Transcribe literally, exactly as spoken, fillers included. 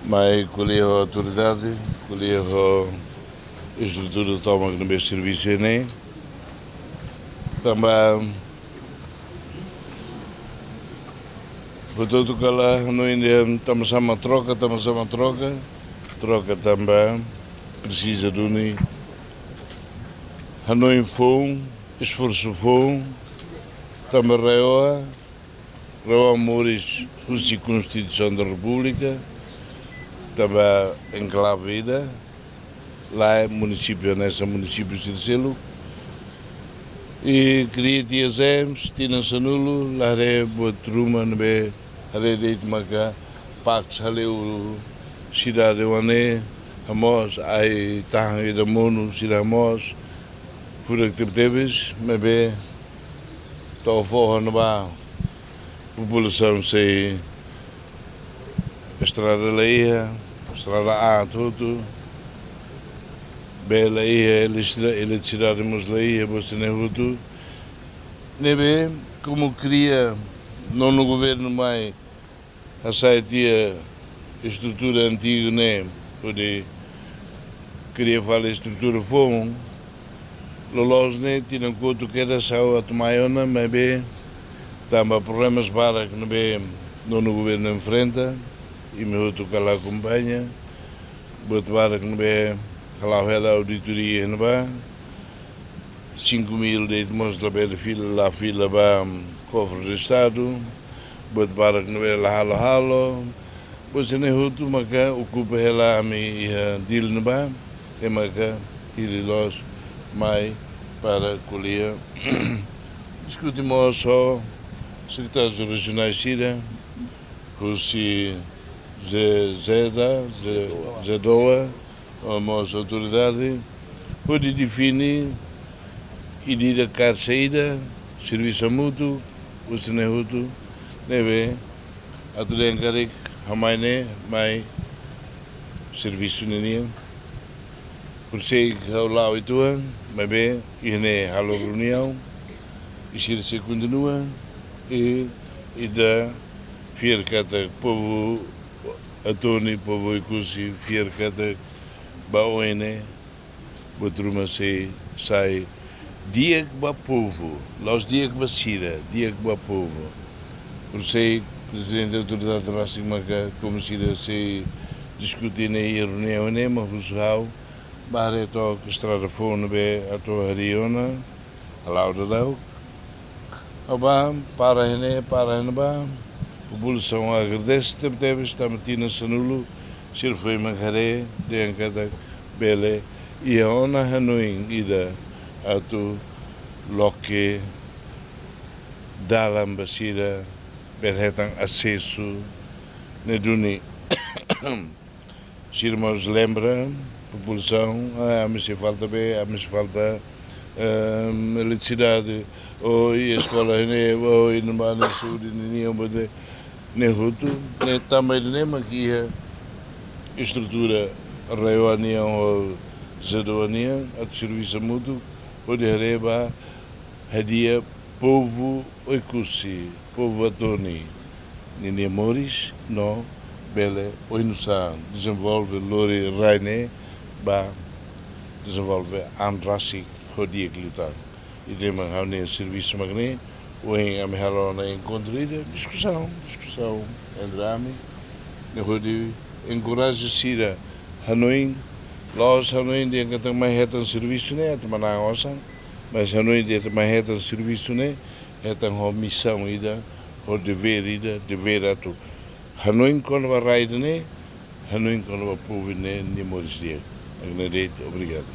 Mai ko'alia ho autoridade, ko'alia ho estrutura tomak ne'ebé servisu ne'e. Tanba buat hotu kala hanoin dehan tanba sá mak troka, tanba sá mak troka, troka tanba presiza duni hanoin foun, esforsu foun, tanba RAEOA, RAEOA moris husi Konstituisaun da Repúblika, tanba enklave ida, lae munisípiu hanesan munisípiu sira seluk. I kria tiha ZEESM, tinan sanulu, la haree buat ruma ne'ebé haree de'it maka Pax hale'u sidade oan ne'e, hamoos ai-tahan ida monu sira hamoos, furak tebetebes, maibé to'o foho ne'ebá, populasaun sei estrada la iha, estrada aat hotu, bee la iha, eletrisidade, eletrisidade mós la iha, buat sira-ne'e hotu. Ne'ebé, komu kria nonu governu mai hasai tiha estrutura antigu ne'e, hodi kria fali estrutura foun, loloos ne'e tinan kotuk kedas ha'u atu mai ona, maibé tanba problemas barak ne'ebé nonu governu enfrenta, imi hotu kala akompaña, buat barak ne'ebé hala'o hela auditoria iha ne'ebá, cinco mil de'it mós labele fila, la fila ba, mm, kofre do Estadu, buat barak ne'ebé la halo halo, buat sira-ne'e hotu maka okupa hela ami iha Dili ne'ebá, i maka hili loos mai para ko'alia. Diskute mós ho sekretáriu rejionál sira, husi Ze-, ZEEDA, Ze-, ZEEDOA, mós autoridade, hodi define ida-idak kaer saida, servisu hamutuk, buat sira-ne'e hotu, ne'ebé atu dehan karik ha'u mai ne'e, mai servisu ninian. Por sei ha'u la'o uitoan, maibé iha ne'e halo reuniaun, i sira sei kontinua, i ita fiar katak povu Atoni, povu Oekusi, fiar katak ba oin ne'e buat ruma sei sai di'ak ba povu, la'ós di'ak ba sira, di'ak ba povu. Por sei, prezidente autoridade rasik maka, komu sira sei diskute ne'e iha reuniaun ne'e, mak husu ha'u ba haree took estrada foun ne'ebé atu harii ona, hala'o daudauk. Ha'u bá, para iha ne'e, para iha ne'ebá. Populasaun agradese tebetebes, tanba tinan sanulu sira foin mak haree, dehan katak bele iha ona hanoin ida atu loke dalan ba sira bele hetan asesu ne'e duni. Sira mós lembra populasaun, ah, ami sei falta bee, ami sei falta, ehm, eletrisidade, ou iha eskola ne'e, ou iha ne'ebá ne'e saúde ninian, buat ne'e hotu, ne'e tanba ida-ne'e mak iha estrutura RAEOA nian ou ZEEDOA nian, atu servisu hamutuk, hodi haree ba hadi'a povu Oekusi, povu Atoni ninia moris, no bele oinsá dezenvolve, lori rai ne'e ba dezenvolve an rasik ho di'ak liután. Ida-ne'e mak ha'u-nia servisu mak ne'e, ohin ami halo ona enkontru ida, diskusaun, diskusaun entre ami, ne'e hodi enkoraja sira hanoin, la'ós hanoin dehan katak mai hetan servisu ne'e atu manán osan, mas hanoin dehan mai hetan servisu ne'e hetan ho misaun ida, ho devér ida, devér atu hanoin kona-ba rai ida-ne'e, hanoin kona-ba povu ne'e nia moris di'ak. Mak ne'e de'it, obrigadu.